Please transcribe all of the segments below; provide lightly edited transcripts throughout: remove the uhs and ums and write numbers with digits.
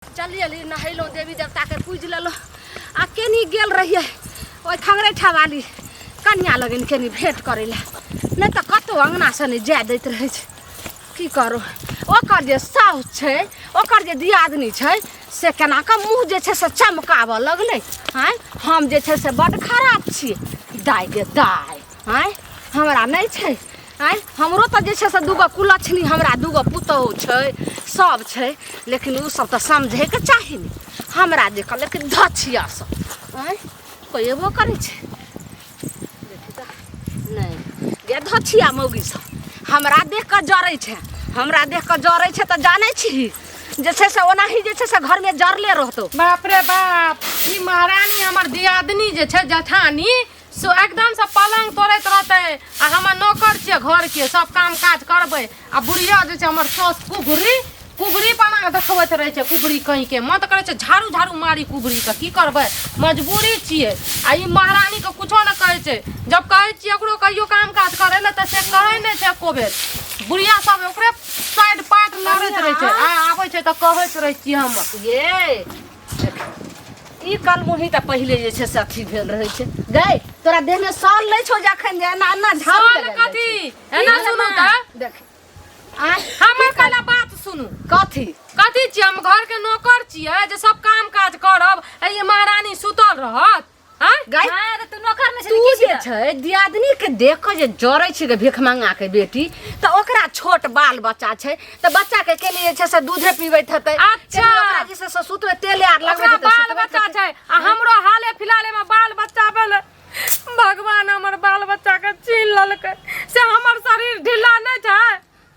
चली एली, नहेलहुँ, देवी देवताके पूजि लेलहुँ आ केनी गेल रहियै ओहि खंगरेठा वाली कनिया लगन केनी भेंट करै लए, नहि तऽ कतहु अङ्गनासँ नहि जाय दैत रहै छै। की करू, ओकर जे साउस छै, ओकर जे दियादनी छै, से केना कऽ मुँह जे छै से चमकाबऽ लगलै। आँय, हम जे छै से बड्ड खराब छियै दाइ गे दाइ। आँय, हमरा नहि छै? आँय, हमरो तऽ जे छै से दूगो कुलक्षणी, हमरा दूगो पुतोहु छै, सब छै, लेकिन ओ सब तऽ समझैके चाही ने हमरा जे कहलक धछिया सब। आँय, कोइ एबो करै छै? देखी तऽ नहि गे, धछिया मौगी सब हमरा देख कऽ जरै छै। हमरा देख कऽ जरै छै तऽ जानै छी जे छै से ओनाही जे छै से घरमे जरले रहतौ। बाप रे बाप, ई महारानी हमर दियादनी जे छै जेठानी, सो एकदम से पलंग तोड़ैत रहतै आ हमर नौकर छियै घरके, सब काम काज करबै। आ बुढ़िया जे छै हमर साउस, कुबरी कुबरी बना कऽ देखबैत रहै छै। कुबरी कहींके मन तऽ करै छै झाड़ू झाड़ू मारी कुबरीके। की करबै, मजबूरी छियै। आ ई महारानीके कुछो नहि कहै छै। जब कहै छियै ओकरो कहियो काम काज करै लए तऽ से कहै नहि छै एको बेर। बुढ़िया सब ओकरे साइड पाट लड़ैत रहै छै आ आबै छै तऽ कहैत रहै छियै हम। ये ई कलमुही तऽ पहिले जे छै से अथी भेल रहै छै। गै, तोरा देहमे साल नहि छौ जखन जे एना एना झाड़ू साल लगायल जाइ कथी छै। एना सुनू तऽ देख आँय, हमर पहला बात सुनू। कथी कथी छियै? हम घर के नौकर छियै जे सब काम काज करब आ ई महारानी सुतल रहत? आँय? गै, हाँ, तऽ तू नौकर नहि तू छली जे की? छै दियादनी के देख कऽ जे जरै छै गे भिखमंगा के बेटी, तऽ ओकरा छोट बाल बच्चा छै तऽ बच्चा के केने जे छै से दूधे पीबैत हेतै। अच्छा। केने ओकरा जे छै से सुतबै तेले आर लगबैत ओकरा हेतै, बाल सुतबैत बच्चा हेतै। छै आ हमरो हाले फिलहाले में बाल बच्चा भेलै। भगवान हमर बाल बच्चा के छीन लेलकै, से हमर शरीर ढीला नहि छै?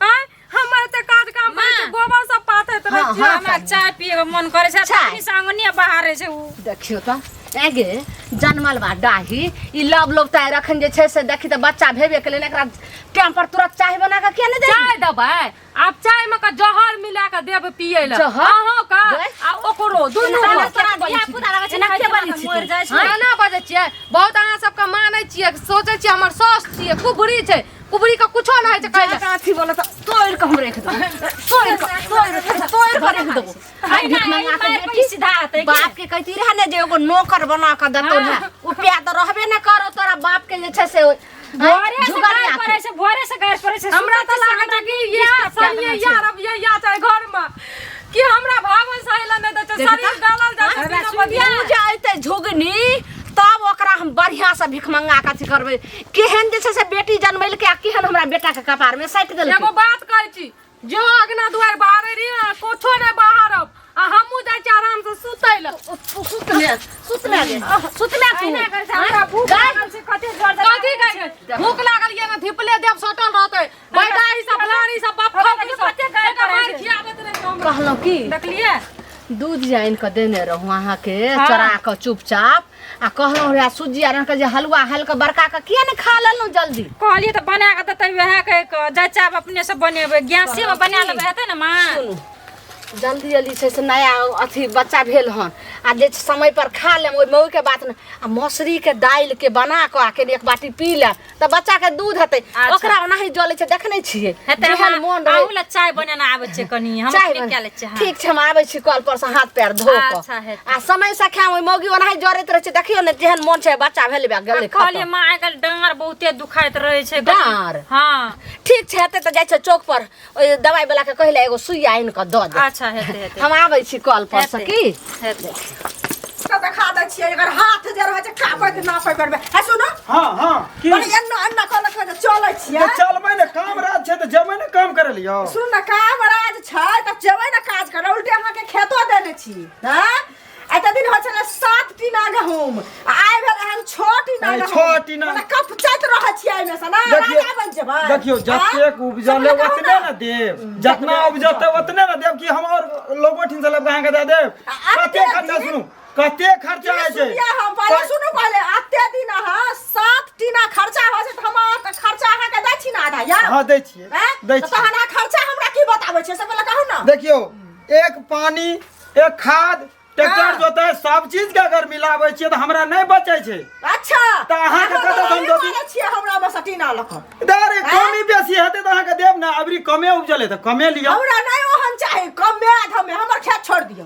आँय, हम एते काज काम करै छी, गोबर सब पाथैत रहै हाँ, छियै। हाँ। हमरा चाय पिए के मन करे छै। चाय। तखनी से अंगने बाहर छै उ। देखियौ तऽ एगे जनमल बा डाही ई लब लब तऽ रखन जे छै से देखी तऽ बच्चा भेबे केलै ने, एकरा टाइम पर तुरंत चाय बना कऽ किया नहि देली? चाय देबै? आब चाय में के जहर मिला के देब पिए लए। जहर? अहाँ के गै? आ ओकरो दुनू एना के। केना बजै धिया छी? पुता रहै छै, एना ने किया बजै छी मरि तू? जाइ छै। हाँ, एना बजै छियै बहुत। अहाँ सबके मानै छियै, सोचै छियै हमर सास छियै, कुबरी छै, कुबरी के कुछो नहि होइ छै कहै लए। जाके अथी बोला तऽ तोड़ि कऽ हम राखि देबो, तोड़ि कऽ, तोड़ि कऽ, तोड़ि कऽ राखि देबो। अहिना भीख मंगा के मारि बेटी, सीधा हेतै की? बाप के कहती रहे ने जे एगो नौकर बना कऽ देतौ ने, रुपया तऽ रहबे ने करो तोरा बाप के जे छै से भोरे से जुगाड़ गारि आके। पड़ै छै, भोरे से गारि पड़ै छै। हमरा सुतै तऽ छै, लागै छै कि इएह सनिये यार अब ये या छै घर में कि हमरा भावन सहेला नहि दै छै, शरीर गलल जाइ छै हमरा बिना सुनिया। बतिया। उ जे अयतै झुगनी तब ओकरा हम बढ़िया से भिखमंगा के अथी करबै, केहन जे छै से बेटी जनमेलकै आ केहन हमरा बेटा के कपार में साटि देलकै। एगो बात कहै छी, जो अगना दुआरि बाहरे रही ने, कुछो नहि बाहरब आ हमहूँ जाइ छी आराम से सुतै लए। सुतले, सुतले गे, सुतले तू। अहिना करै छै, हमरा भूख लागल छै, कते जोर से। कथी कहै छै? भूख लागल ये ने धिपले देब सटल रहतै बैठा ई सब फलारी सब बाप हमरा खौकी सब कते गारि एकर पड़ै मारि छै। खियाबैत रहै छै हमरा। कहलहुँ की देखलियै? दूध जे आनि कऽ देने रहूँ अहाँके चोरा कऽ चुपचाप आ कहलहुँ रहे सुज्जी आर के जे हलुआ हल कऽ बड़का कऽ किया नहि खा लेलहुँ जल्दी? कहलियै तऽ बना कऽ देतै वएह कहि कऽ जाइ छै, आब अपने से बनेबै, गैसे मे बना लेबै, हेतै ने माँ? सुनू, जल्दी जल्दी छै से नया अथी बच्चा भेल हन आ जे समय पर खा लेम ओहि मौके बात नहि आ मसुरीके दालिके बना कऽ आ कनि एक बाटी पी लेब तऽ बच्चाके दूध हेतै। अच्छा। ओकरा ओनाही जलै छै, देखने छियै। हेतै। जेहन मोन रहै। अहूँ लए चाय बनेना आबै छै कनि हम चाय अपने बना- कए लै छियै। हाँ। ठीक छै, हम आबै छी कल पर से हाथ पैर धो कऽ अच्छा, हेतै। आ समय से खायब। ओहि मौगी ओनाही जरैत रहै छै, देखियौ ने जेहन मोन छै बच्चा भेल बा गेलै आ कहलियै खतम। माँ, आइ काल्हि डाँर बहुते दुखाइत रहै छै। डाँर? हाँ। ठीक छै, हेतै तऽ जाइ छै चौक पर ओहि दवाइ वाला के कहले एगो सुइया आनि कऽ दऽ दे। अच्छा, हेतै हेतै। हम आबै छी कल पर से। हेतै। की हेतै। के देखा दै छियै, एकर हाथ जे रहै छै कापैत नापै करबै। है सुनो। हाँ हाँ, की? बड़ी एन्ना एन्ना कहलक जे चलै छियै। तऽ चलबै ने, काम राज छै तऽ जेबै ने काम करै लियौ। सुन ने, काम राज छै तऽ जेबै ने काज करे, उल्टे अहाँके खेतो देने छी। हँ, एते दिन होइ छलै 7 टीना गहूम आ आइ भेल एहन 6 टीना आइ गहूम। 6 टीना। मने कपचैत रहै छियै एहिमे से ना देखियौ राजा बनि जेबै। देखियौ, जतेक उपजल सबके कहू ओतने ने। ने देब, जितना उपजतै ओतने ने देब कि हम और लोगो ठिन से लेब अहाँके दए देब? आ कते एते खर्चा दिन? सुनू, कते खर्चा होइ छै? सुनिए, हम पहिले सुनू पहिले, एते दिन अहाँ 7 टीना खर्चा होइ छै तऽ हम अहाँके खर्चा अहाँके दै छी ने आधा यार? हाँ, दै छियै। आँय? दै तऽ छियै। तहन अहाँ खर्चा हमरा की बताबै छियै से पहिले कहू ने। देखियौ, एक पानी, एक खाद, ट्रैक्टर जोतै, सब चीज के अगर मिलाबै छियै तऽ हमरा नहि बचै छै। अच्छा। तऽ अहाँके अहाँ कतऽ तऽ हम नहि दऽ दी? मानै छियै हमरा मे से टीना लऽ कऽ। अरे, कमी बेसी हेतै तऽ अहाँके देब ने, अबरी कमे उपजलै तऽ कमे लिअ। हमरा नहि ओहन चाही, कमे धमे, हमर खेत छोड़ि दियौ।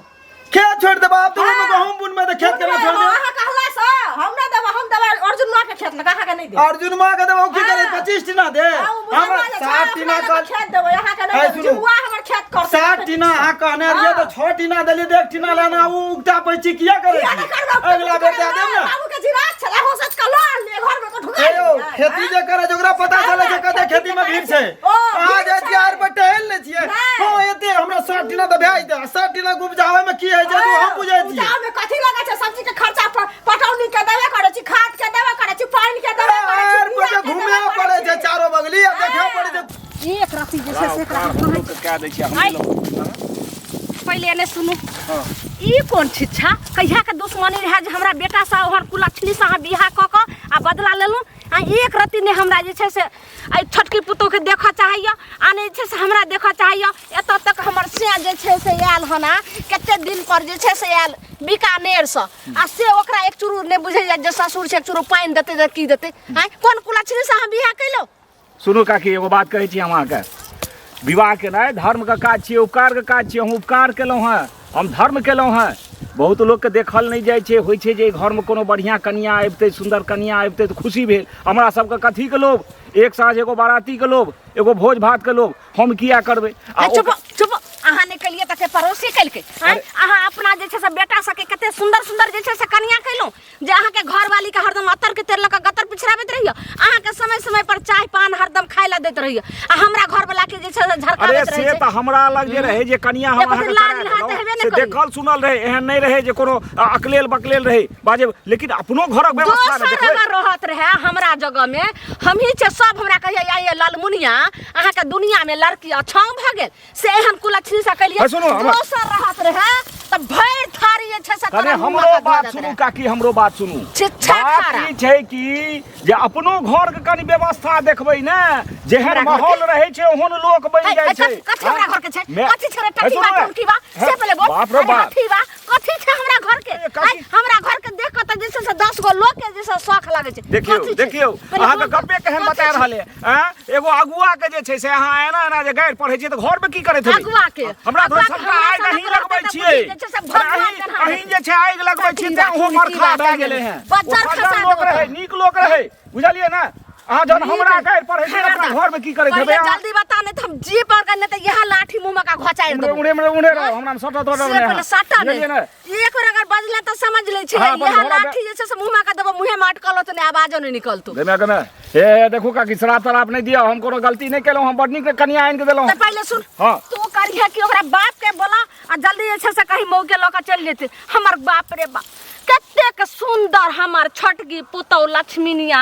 तू हाँ। गहूम बुनबै तऽ खेत केना छोड़ देब? अहाँ कहला से हम नहि देबै, हम देबै अर्जुन माँ के खेत लग, अहाँके नहि देब। अर्जुन माँ के देबै, ओ की करे? हाँ। 25 टीना दे। हाँ, ओ हमरा मुसलमान छै, 7 टीना अपना लग कह खेत देबै, अहाँके नहि है, देबै। सुनू। जुआ हमर खेत करतै। 7 टीना अहाँ कहने रहियै तऽ हाँ। 6 टीना देलियै तऽ 1 टीना लेना ओ उगता पैची किया करै किया छी? नहि करबै? अगिला बेर दए देब ने। बाबू के जिरात छलै, हो सच कऽ लऽ आनलियै, घरमे कऽ ढुका हे यौ, लेलियै। खेती जे करे छै ओकरा पता चलै छै कते खेती में भीड़ छै। ओ, अहाँ भीड़ जाइ छै। छियै आर पर टहल नै छियै। नहि। हँ, एते हमरा 60 टीना तऽ भए जेतै। 60 टीना के उपजाबै में की होइ छै से हम बुझै छियै। उपजाबमे कथी लगै छै? सब्जी के खर्चा पटौनी के देबे करै छी, खाद के देबे करै छी, पानि के देबे करै छी, आर पर बिया जे के घूमे देबे पड़ै करै छै छी। चारो बगली आ देखै पड़ै छै। एक रति जे छै से एकरा हम कहै छी। कए दै छियै हम। आइ। पहिले एने सुनू, ई कोन छिच्छा कहिया के दुश्मनी रहे जे हमरा बेटा से ओहन कुलक्षणी से अहाँ बियाह कऽ कऽ आ बदला लेलहुँ आ एक रत्ती नहि हमरा जे छै से एहि छोटकी पुतोहके देखऽ चाहैए आ नहि जे छै से हमरा देखऽ चाहैए। एतऽ तक हमर सैं जे छै से आयल हन आ कते दिन पर जे छै से आयल बीकानेरसँ आ से ओकरा एक चूरू नहि बुझैए जे ससुर छै, एक चूरू पानि देतै तऽ की देतै? आँय, कोन कुलक्षणीसँ अहाँ बियाह केलहुँ? सुनू काकी, एगो बात कहै छी हम अहाँके, विवाह केनाइ धर्मके काज छियै, उपकारके काज छियै। हम उपकार केलहुँ हँ, हम धर्म केलहुँ हँ। बहुत लोकके देखल नहि जाइ छै, होइ छै जे घरमे कोनो बढ़िआँ कनिआँ अबितै, सुन्दर कनिआँ अबितै तऽ खुशी भेल। हमरा सबके कथीके लोभ? एक साँझ एगो बारातीके लोभ, एगो भोज भातके लोभ, हम किया करबै? आ चुप चुप, अहाँ नहि केलियै तऽ के पड़ोसी केलकै? आँय, अहाँ अपना जे छै से बेटा सबके कते सुन्दर सुन्दर जे छै से कनिआँ केलहुँ जे अहाँके घरवाली के हरदम अतर के तेल लऽ कऽ गतर पिछड़ाबैत रहियो, अहाँके समय समय पर चाय पान हरदम खाय लए दैत रहियो आ हमरा घरवाला के जे छै से अरे झरकाबैत से रहै छै। तऽ हमरा लग जे रहै जे कनिया हम एको अहाँके दिन लाज करा लिहाज देलहुँ, तऽ हेबे नहि से करी। देखल सुनल रहै, एहन नहि रहै जे कोनो अकलेल बकलेल रहै बाजे, लेकिन अपनो घरक व्यवस्था ने दोसर देखबै। अगर रहत रहे हमरा जगह में, हमही छै सब हमरा कहिया या ये लालमुनिया अहाँके दुनिया में लड़की अछाँव भऽ गेल से एहन कुलक्षणी से केलियै। है सुनू, हमर- दोसर रहत रहे तऽ भरि थारी जे छै से कने तोरा मुँह हमरो में धऽ बात देत सुनू रहे। काकी, हमरो बात सुनू। छिच्छा बात खारा। ई छै कि जे अपनो घर के कनि व्यवस्था देखबै ने, जेहन हमरा घर माहौल रहै छै ओहन लोक बनि है, जाइ है, छै। कथी हमरा घर के छै? मैं- कथी छै रे है, टकी सुनू बा ने। टुनकी बा? है, से पहिले बोल। बाप रे अरे बाप। हथी बा, कथी छै हमरा घर के? ए, काकी। आँय, हमरा घर के देख कऽ तऽ जे छै से 10 गो लोक के जे छै शौख लागै छै। देखियौ कथी छै? देखियौ, पहिले अहाँके बोल तऽ, गप्पे केहन कथी बता छै? रहल है। आँय, एगो अगुआ के जे छै से अहाँ एना एना जे गारि पढ़ै छियै तऽ घर में की करैत हेबै? अगुआ के? हमरा अगुआ थोड़े के सबटा हमरा आगि सनक अहीं रहतै लगबै तऽ छियै। बुझी जे छै से भगवान अहीं जेना अहीं जे छै आगि लगबै छियै कथी तें बा, ओहो की मरखा बा, भए गेलै हैं। बज्जर ओ खसा सज्जन लोक देबो रहै, तोरा। नीक लोक रहै, बुझलियै ने? अहाँ जहन हमरा गारि पढ़ै छियै तऽ अपना घर में की करैत हेबै पहिले अहाँ? जल्दी बता, नहीं तो हम जी पर के नहीं तो यहाँ लाठी मुंह में का घोचाइर उम्हरे देबो। उम्हरे उम्हरे उम्हरे रहो, हमरा में सटत रहो से नहि पहिले अहाँ। सटा नहीं। बुझलियै ने? एक बेर अगर बजले तो समझ ले छै, हाँ, अपन यहाँ घोड़ा लाठी जे छै से मुंह में का देबो, मुंहे में अटकल होतो, नहीं आवाजो नहीं निकलतो। गमे गमे हे देखू काकी, शराब तराब नहि दिअ, हम कोनो गलती नहि केलहुँ, हम बड़ नीक कनिया आनि कऽ देलहुँ। तऽ पहिले सुन, हाँ। तू करिहे कि ओकरा बाप के बोला आ जल्दी जे छै से कहीं मऊ के लऽ कऽ चलि जेतै। हमर बाप रे बाप, कतेक सुन्दर हमर छोटकी पुतहु लक्ष्मीनिया,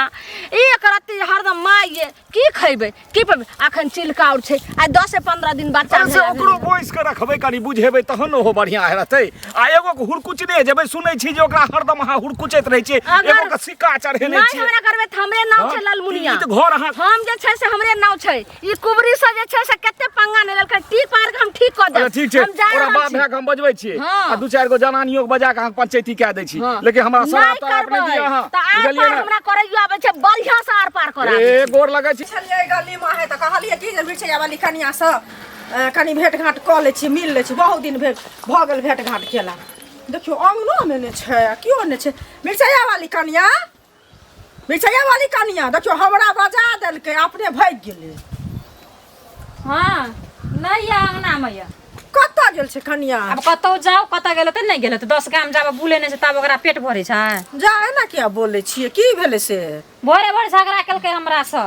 एक रत्ती हरदम माय की खैबै की पेबै। अखन चिलकाउर छै आ 10 से 15 दिन बच्चा अरे से भेल। ओकरो बोइस के रखबै, कनि बुझेबै तहन ओहो बढ़िआँ रहतै। आ एगो के हुरकुचने जेबै, सुनै छी जे ओकरा हरदम अहाँ हुरकुचैत रहै छियै, अगर- एगो के सिक्का चढ़ेने नहि छियै। हमरा करबै तऽ हमरे नाम छै हाँ? ललमुनिया। ई तऽ घर अहाँ हम जे छै से हमरे नाम छै। ई कुबरी से जे छै से कते पंगा नहि लेलकै, टी पार के हम ठीक कऽ देब। अच्छा ठीक छै, हम जा ओकरा रहल बाप छी। भाय के हम बजबै छियै हाँ। आ दू चारि गो जनानियो के बजा के अहाँ पंचैती कए दै छी, हाँ। लेकिन हमरा नहि शराब तराब नहि करबै दिअ अहाँ, तऽ आर बुझलियै पार ने? हमरा करैयो आबै छै, बढ़िआँ से आर पार करा ए गोर लगै छी। छलियै गलीमे है तऽ कहलियै कि जे मिरचैया वाली कनियाँसँ कनि भेट घाँट कऽ लै छी, मिल लै छी, बहुत दिन भेट भऽ गेल भेट घाँट केला। देखियौ, अङ्गनोमे नहि छै आ केओ नहि छै। मिरचैया वाली कनियाँ, मिरचैया वाली कनियाँ, देखियौ हमरा बजा देलकै, अपने भागि गेलै। हाँ, नहि यऽ अङ्गनामे यऽ। कतऽ गेल छै कनियाँ? आब कतहु जाउ, कतऽ गेल तऽ नहि गेल तऽ 10 गाम जाब बुले नहि छै तब ओकरा पेट भरै छै। जा, एना किया बोलै छियै? की भेलै से? भोरे भोरे झगड़ा केलकै हमरासँ।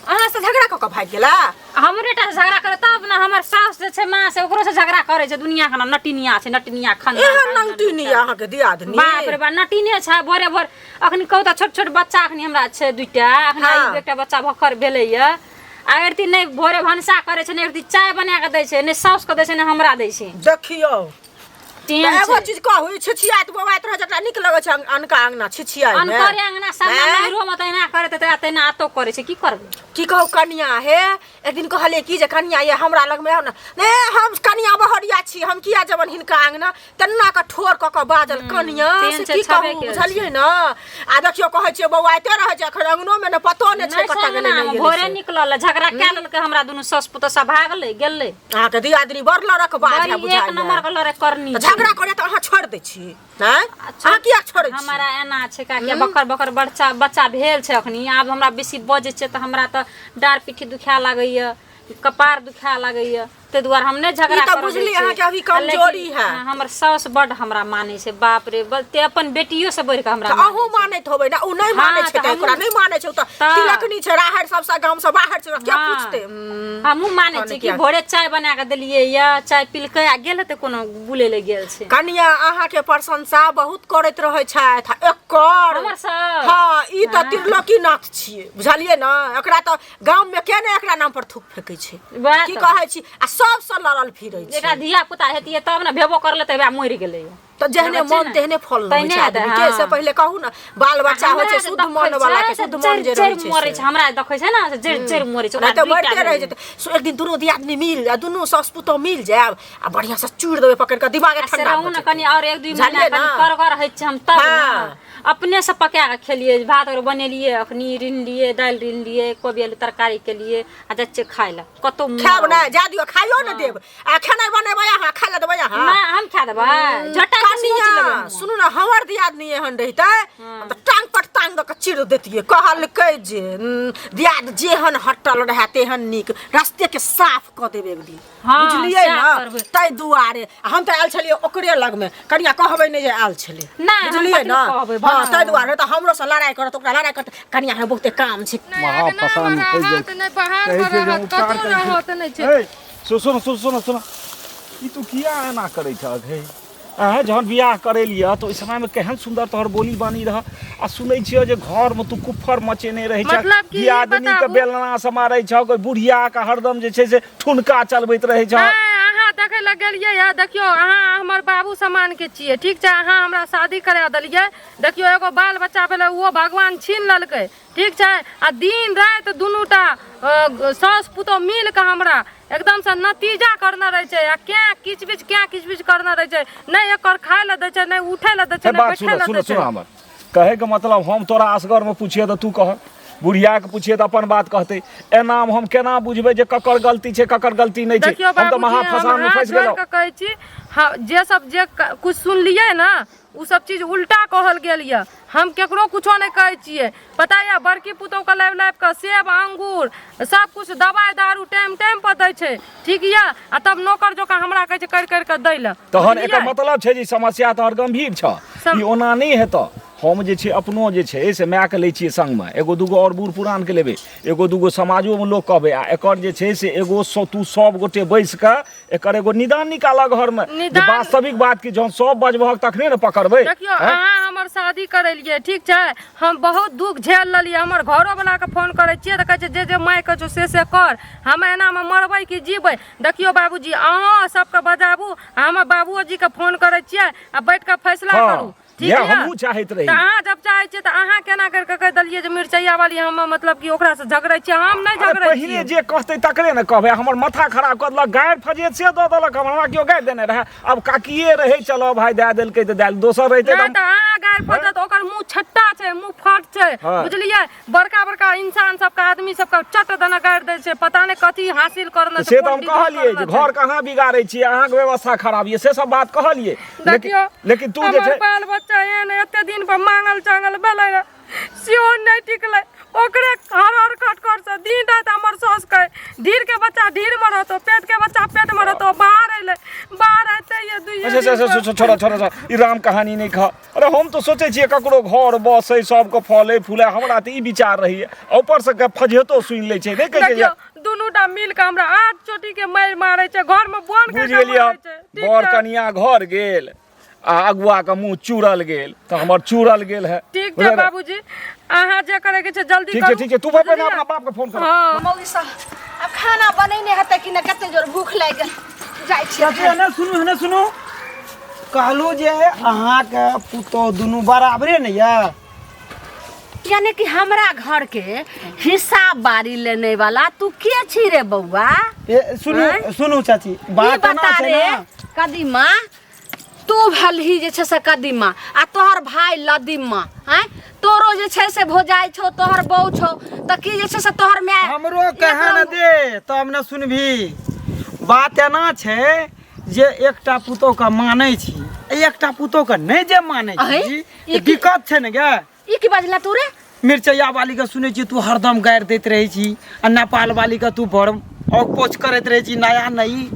अहाँ से झगड़ा कऽ कऽ भागि गेला? हमरे टा से झगड़ा करे तब ने, हमर साउस जे छै माँ से ओकरो से झगड़ा करे छै। दुनिया के नटिनिया छै, नटिनिया खानदान। एहन नंगटिनी अहाँके दियादनी? बाप रे बाप, नटिने छै। भोरे भोर अखनी कहू तऽ छोट छोट बच्चा अखनी हमरा छै दूटा अखनी। हाँ। एकटा बच्चा भक्कर भेलैया आ एकरती नहि भोरे भनसा करे छै, नहि एकरती चाय बना कऽ दै छै, नहि साउस के दै छै, नहि हमरा दै छै। देखियौ तेहन तऽ एगो छै। चीज कहू, ई छिछियाइत बौआइत रहै जकरा नीक लगै छै अनका अङ्गना छिछियाइ मे? अनकरे अङ्गना सब आँय? नैहरो मे तहिना करैत हेतै आ तहिना एतौ करै छै, की करबै? की कहू कनिया हे, एक दिन कहलियै कि जे कनिया ये हमरा लगमे आउ ने। ने हम कनिया बहरिया छी, हम किया जेबनि हिनका अङ्गना? तेना कऽ ठोर कऽ कऽ बाजल कनिया तेहन से छै, की छबे कहू, केल बुझलियै ने? आ देखियौ, कहै छियै बौआइते रहै छै, एखन अङ्गनोमे ने पतो नहि छै नहि कतऽ गेलै छै नहि गेलै भोरे से। निकलल, झगड़ा कए लेलकै हमरा दुनू सास पुतोह सब, भागलै गेलै। अहाँके दियादनी बड़ लड़क बाज है बड़ी एक बुझाइए। नंबर के लड़े करनी तऽ छै। झगड़ा करे तऽ अहाँ छोड़ि दै छी आँय अहाँ किया छोड़ै छी हमरा एना छै काकी बकर बकर बच्चा बच्चा भेल छै अखनी आब हमरा बेसी बजै छै तऽ हमरा तऽ डाँड़ पिट्ठी दुखाए लागैया कपार दुखाए लागैया ताहि दुआरे हम नहि झगड़ा ई तऽ करऽ दै बुझली छियै। अहाँके अभी आ कमजोरी लेकिन, है। हाँ, हमर साउस बड हमरा मानै छै बाप रे ते अपन बेटियो से बढ़ि कऽ हमरा तऽ मानै अहूँ मानैत होबै ने ओ नहि हाँ, मानै छै तऽ तऽ ओकरा हमहूँ- नहि मानै छै ओ तऽ तऽ- तिलकनी छै राहरि सबसँ गामसँ बाहर छै ओकरा के हाँ। पूछतै हम्म। हमहूँ मानै तहन छियै कि किया? भोरे चाय बना कऽ देलियै या चाय पिलकै आ गेल हेतै कोनो बुलै लए गेल छै कनिया अहाँके प्रशंसा बहुत करैत रहै छथि आ एकर हमर साउस? हँ ई तऽ त्रिलोकीनाथ छियै बुझलियै ने एकरा तऽ गाममे के ने एकरा नाम पर थूक फेकै छै वएह की तऽ। कहै छी आ सबसँ लड़ल फिरै छै एकरा धिया पुता हेतियै तब ने भेबो करलै तऽ वएह मरि गेलै तऽ जेहने बच्चे मन ने। तेहने फल ने होइ तेहने छै हेतै, आदमी के से हाँ। पहिले कहू ने बाल बच्चा होइ छै हमरा जे शुद्ध देखै मन वाला के छै से शुद्ध मन जे जरि रहै जरि छै मरै से। छै हमरा जे देखै छै ने से जरि जरि मरै छै नहि ओकरा तऽ दुइटा मरिते रहि भेलै। जेतै सो एक दिन दुनू दियादनी मिल आ दुनू सास पुतोह मिल जायब आ बढ़िआँ से चूरि देबै पकड़ि कऽ दिमागे आ से ठंडा रहू भऽ ने जेतै। कनि आओर एक दुई महीना बुझलियै कनि ने? करगर होइ छै हम तब ने हाँ। अपने से पका कऽ खेलियै भात आओर बनेलियै अखनी रिनलियै दालि रिनलियै कोबी आलू तरकारी केलियै आ जाइ छियै खाय लए कतौ खायब नहि जा दियौ खाइयो नहि देब आ खेनाइ बनेबै अहाँ खाय लए देबै अहाँ नहि हम खा देबै झटा के नोच कनिया लेबै हम। सुनू ने हमर दियादनी एहन रहितै हम तऽ टांग पर टांग दऽ कऽ चीर देतियै कहलकै जे दियाद जेहन हटल रहए तेहन नीक रस्ते के साफ कऽ देब एक दिन हाँ, बुझलियै सएह ने करबै। ताहि दुआरे आ हम तऽ आयल छलियै ओकरे लगमे कनिया कहबै नहि जे आयल छलै नहि, हम बुझलियै कथी ने कहबै, हँ बनाउ। ताहि दुआरे तऽ हमरो से लड़ाइ करत ओकरा लड़ाइ करत कनिया हमरा बहुते काम छै नहि महा अङ्गनामे पसामे फँसि रहत जाइ नहि बाहरमे कहै छै जे रहत उपकार कतहु करै छै। रहत नहि छै ए, सुन सुन सुन सुन सुन ई तू किया एना करै छह हे अहाँ जहन बियाह करेलियह तऽ ओहि समयमे केहन सुन्दर तोहर बोली बानी रह आ सुनै छियह जे घरमे तू कुफर मचेने रहै छह मतलब कि ई दियादनीके बताबू। बेलना से मारै छह कोइ बुढ़ियाके हरदम जे छै से ठुनका चलबैत रहै छह नहि अहाँ देखै लए गेलियै हँ देखियौ अहाँ हमर बाबू समानके छियै ठीक छै अहाँ हमरा शादी करा देलियै देखियौ एगो बाल बच्चा भेलै ओहो भगवान छीन लेलकै ठीक छै आ दिन राति दुनूटा साउस पुतोह मिल कऽ हमरा एकदमसँ नतीजा करने रहै छै आ कैं किच बिच कैं किच बिच करने रहै छै नहि एकर खाय लए दै छै नहि उठै लए दै छै हे नहि बात बैठै सुन लए सुन दै छै सुन हमर कहैके मतलब हम तोरा असगरमे पुछिए तऽ तू कह बुढ़ियाके पुछिए तऽ अपन बात कहतै एनामे हम केना बुझबै जे ककर गलती छै ककर गलती नहि छै देखियौ हम तऽ बाबूजी महा हम फसानमे हाथ फँसि जोड़ि गेलहुँ कऽ कहै छी हँ जे सब जे कुछ सुनलियै ने ओ सब चीज उल्टा कहल गेल यऽ हम केकरो कुछो नहि कहै छियै पता यऽ बड़की पुतोहके लाबि लाबि कऽ सेब अंगूर सब कुछ दवाइ दारू टाइम टाइम पर दै छै ठीक यऽ आ तब नौकर जकाँ हमरा कहै छै करि करि कऽ दै लए तहन एकर बुझलियै? मतलब छै जे ई समस्या तोहर गम्भीर छह ई ओना नहि हेतह हम जे छै अपनो जे छै से मायके लै छियै संगमे एगो दूगो आओर बूढ़ पुरानके लेबै एगो दूगो समाजोमे लोक कहबै आ एकर जे छै से एगो तू सब गोटे बैस कऽ एकर एगो निदान निकालऽ घरमे जे निदान- वास्तविक बात की जहन सब बजबहक तखने ने पकड़बै देखियौ आँय? अहाँ हमर शादी करेलियै ठीक छै हम बहुत दुख झेल लेलियै हमर घरो वाला के फोन करै छियै तऽ कहै छै जे जे माय कहै छौ से से कर हम एनामे मरबै कि जीबै देखियौ बाबूजी अहाँ सबके बजाबू आ हमर बाबुओ जी के फोन करै छियै आ बैठ कऽ फैसला हँ, करू ठीक इएह यऽ? हमहूँ चाहैत रही। तऽ अहाँ जब चाहै छियै तऽ अहाँ केना करि कऽ कहि देलियै जे मिरचैया वाली हम मतलब कि ओकरासँ झगड़ै छियै हम नहि अरे झगड़ै पहिने छियै जे कहतै तकरे ने कहबै हमर माथा खराब कऽ देलक गारि फजेत से दऽ देलक हमरा केओ गारि देने रहए आब काकिए रहै चलो भाय दए देलकै तऽ दए दोसर रहितै नहि तऽ तऽ अहाँ गारि फजत ओकर मुँह छट्टा छै मुँह फट छै हँ। बुझलियै बड़का बड़का इंसान सबके आदमी सबके चट दना गारि दै छै पता नहि कथी हासिल करने से छै तऽ कोन हम डिग्री कहलियै करने जे छै। घर कहाँ बिगाड़ै छियै अहाँके व्यवस्था खराब यऽ से सब बात कहलियै लेकिन देखियौ लेकिन तू जे हमर छै बाल बच्चा एहन एते दिन पर मांगल चांगल भेलै रहे सेहो नहि टिकलै ओकरे हर हर खट खट से दिन राति हमर साउस कहै ढीर के बच्चा ढीर में रहतो पेट के बच्चा पेट में रहतो बाहर अयलै बाहर अयते ये दुइये अच्छा अच्छा दिन अच्छा पर- छोड़ो छोड़ो छोड़ो ई राम कहानी नहि खा अरे हम तऽ सोचै छियै ककरो घर बसै सबके फलै फूलै हमरा तऽ ई विचार रहैए ऊपर से के फझेतो सुनि लै छै नहि कहै छै देखियौ दुनू टा मिल के हमरा आठ चोटी के मारि मारै छै घर में बोन बुझि के गेलियै मारै छै ठीक बर छै? कनिया घर गेल आ अगुआ के मुँह चूरल गेल तऽ हमर चूरल गेल है ठीक छै बुझलियै ने? बाबूजी अहाँ जे करे के छै जल्दी ठीक छै करू ठीक छै तू पहिने बुझलियै? अपना बाप के फोन कर हँ मौगी सब आब खाना बनेने हेतै कि नहि कते जोर भूख लागि गेल जाइ छियै चाची एने सुनू एने सुनू कहलहुँ जे अहाँके पुतोह दुनू बराबरे ने यऽ यानी कि हमरा घर के हिसाब बारी लेने वाला तू के छी रे बौआ ए, सुनू सुनू चाची ई बात एना बता छै रे ने कदीमा तू भलही जे छै से कदीमा आ तोहर भाय लदीमा आँय तोरो जे छै से भौजाइ छौ तोहर बहू छौ तऽ की जे छै से तोहर माय हमरो कहे न दे तब ने सुनबी बात एना छै जे एकटा पुतोहके मानै छी एकटा पुतोह के नहि जे मानै अहे, छी ई तऽ दिक्कत छै ने गे। ई की बजला तू रे? मिरचैया वाली के सुनै छी तू हरदम गारि दैत रहै छी आ नेपाल वाली के तू बड़ औक पोछ करैत रहै छी नया नई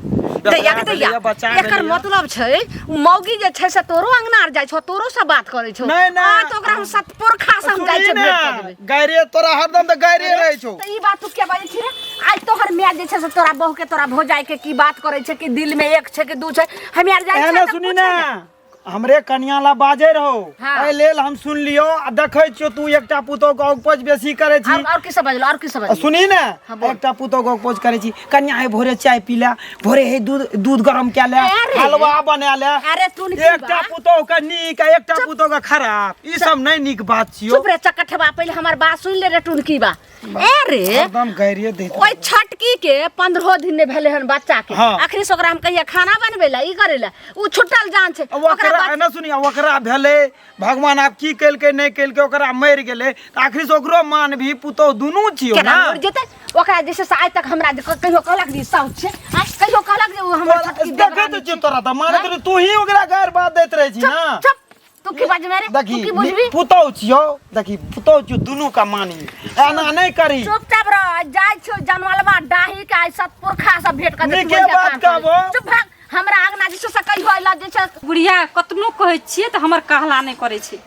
दैया के दैया बच्चा एकर भेलैया। मतलब छै उ मौगी जे छै से तोरो अंगना आर जाइ छौ, तोरो से बात करै छौ। नहि, नहि। आ तऽ ओकरा हम सतपुरखा से हम जाइ सुनही छै ने, भेंट कऽ देबै। गाइरे तोरा हरदम तऽ गाइरे रहै छौ। तऽ ई बात तू किया बाजै छी रे? आइ तोहर माय जे छै से तोरा बहू के तोरा भौजाई के की बात करै छै, कि दिल में एक छै कि दू छै, हम आर जाइ एहने छियै तऽ सुनी पूछै ने, ने। हमरे कनिया ला बाजै रहो। हाँ। एहि लेल हम सुन लियो आ देखै छियो तू एकटा पुतोह के औगपोच बेसी करै छी। और की सब बजलो, और की सब आ बजलो? सुनी ने, हाँ, बोल। एकटा पुतोह के औगपोच करै छी, कनिया हे भोरे चाय पी ले, भोरे हे दूध दूध गरम कए ले, अरे। हलवा बना ले। अरे तू नी की एकटा बा? पुतोह के नीक आ एकटा पुतोह के खराब, ई सब नहीं नीक बात छियो। चुप रे चकठबा, पहिले हमर बात सुन ले रे टुनकी बा। ए रे, हरदम गारिये दैत। ओहि छटकी के 15 दिन नहि भेलै हन बच्चा के। हाँ। अखनी से ओकरा हम कहिया खाना बनबै ला, ई करै ला, उ छुटल जान छै। आ ओकरा ओकरा ना सुनी, आ ओकरा भेलै भगवान आब की केलकै नहि केलकै, ओकरा मरि गेलै तऽ आखिरी से ओकरो मान भी पुतोह दुनू छियौ केना ना। मरि जेतै ओकरा जे छै से आइ तक हमरा जे कहियो कहलक जे ई साउस छै, आइ कहियो कहलक जे उ हमर छोटकी देखैत देवरानी छियौ छै? तोरा तऽ मानैत रही, तू ही ओकरा गारि बात दैत रहै छी ना। चुप, तू की बजबे रे? तू देखी की बुझबी? पुतोह छियौ, देखी पुतोह छियौ, दुनू का मानी, एना नहि करी। चुपचाप रह, जाइ छियौ जनमलबा डाही के आइ सतपुरखा सब भेंट कर नीके बात कहबो। चुप भाग, हमरा आंगना जे छै से कहियो अइला जे छै। बुढ़िया कतनो कहै छियै तऽ हमर कहला नहि करै छै,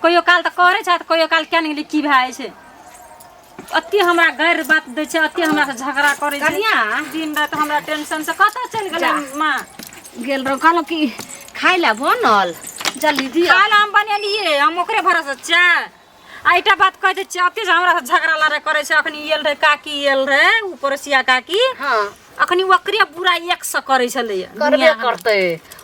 कहियो काल तऽ करै छै, कहियो काल किया नहि गेलै की भए जाइ छै, अते हमरा गारि बात दै छै, अते हमरा से झगड़ा करै छै। कनिया। दिन राति हमरा टेंशन से कतऽ चलि गेलै जा। माँ? गेल रहौ, कहलहुँ कि खाय लए बनल जल्दी दिअ। खाय लए हम बनेलियै, हम ओकरे भरोसे छियै। आ एकटा बात कहै दै छियै, अते जे हमरा से झगड़ा लड़ाइ करै छै, अखनी आयल रहै काकी, आयल रहै ओ पड़ोसिया काकी। हाँ। अखनी ओकरे बुरा एक से करै छलैया। करबे दुनिया करतै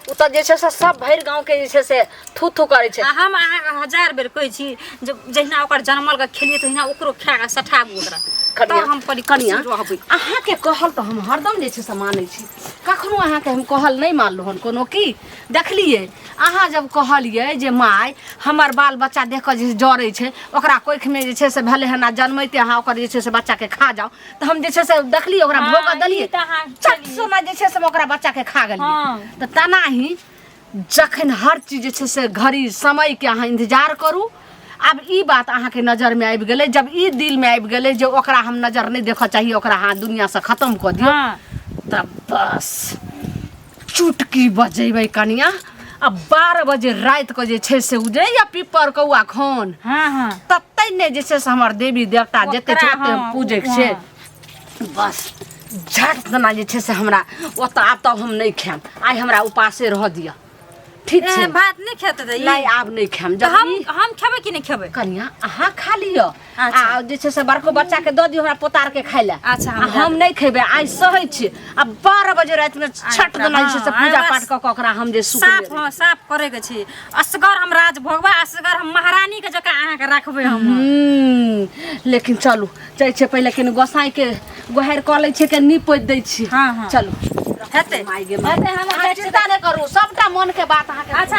ओ तऽ जे छै से सब भरि गाँव के जे छै से थू थू करै छै। आ हम अहाँके हजार बेर कहै छी जे जहिना ओकर जनमल के खेलियै तहिना ओकरो खा कऽ सठाबू ओकरा, कनिया, तब हम कनि कनिया, खुशी रहबै। अहाँके कहल तऽ हम हरदम जे छै से मानै छी, कखनो अहाँके हम कहल नहि मानलहुँ हन कोनो। की देखलियै अहाँ जब कहलियै जे माय हमर बाल बच्चा देख कऽ जे जरै छै, ओकरा कोखिमे जे छै से भेलै हन आ जनमैते अहाँ ओकर जे छै से बच्चाके खा जाउ, तऽ हम जे छै से देखलियै ओकरा हाँ, भोगऽ ई देलियै, तऽ अहाँ चट केलियै। सोना जे छै से हम ओकरा बच्चाके खा गेलियै। हाँ। तऽ तेनाही जखन हर चीज जे छै से घड़ी समयके अहाँ इन्तजार करू। आब ई बात अहाँके नजरमे आबि गेलै, जब ई दिलमे आबि गेलै जे ओकरा हम नजर नहि देखऽ चाहिए, ओकरा अहाँ दुनिआँसँ खतम कऽ दियौ। हाँ। तऽ बस चुटकी बजेबै कनिया, आ 12 बजे राति के जे छै से उजै या पिपर कौआ खोन। हाँ, हाँ। तते ने जे छै से हमर देवी देवता जते छै ओकरा, ओते हाँ, पूजै के छै। बस झट दना जे छै से हमरा ओतऽ आब तब हम नहि खायब, आइ हमरा उपासे रहऽ दिअ। ठीक छै? ए, भात नहि खेतै तऽ ई? नहि, आब नहि खायब। तऽ जब हम खेबै कि नहि खेबै? कनिया अहाँ खा लिअ। अच्छा। आ जे छै से बड़को बच्चा के दऽ दियौ हमरा पोता आरके खाय लए। अच्छा, हम आ हम नहि खेबै आइ, सहै छी आ 12 बजे रातिमे छट दना जे छै से हाँ, पूजा आइ पाठ कऽ कऽ ओकरा हम जे सुख साफ लेबै। हाँ, साफ करे के छै, असगर हम राज भोगबै, असगर हम महारानी के जकाँ अहाँके राखबै हम। लेकिन चलू जाइ छियै पहिले कनि गोसाई के गोहारि कऽ लै छियै, कनि नीप पोति दै छी। हाँ, हाँ। चलू हेतै। माय गे माय। हेतै, हम अहाँ जाइ छियै। चिंता नहि करू, सबटा मन के बात अहाँके अच्छा।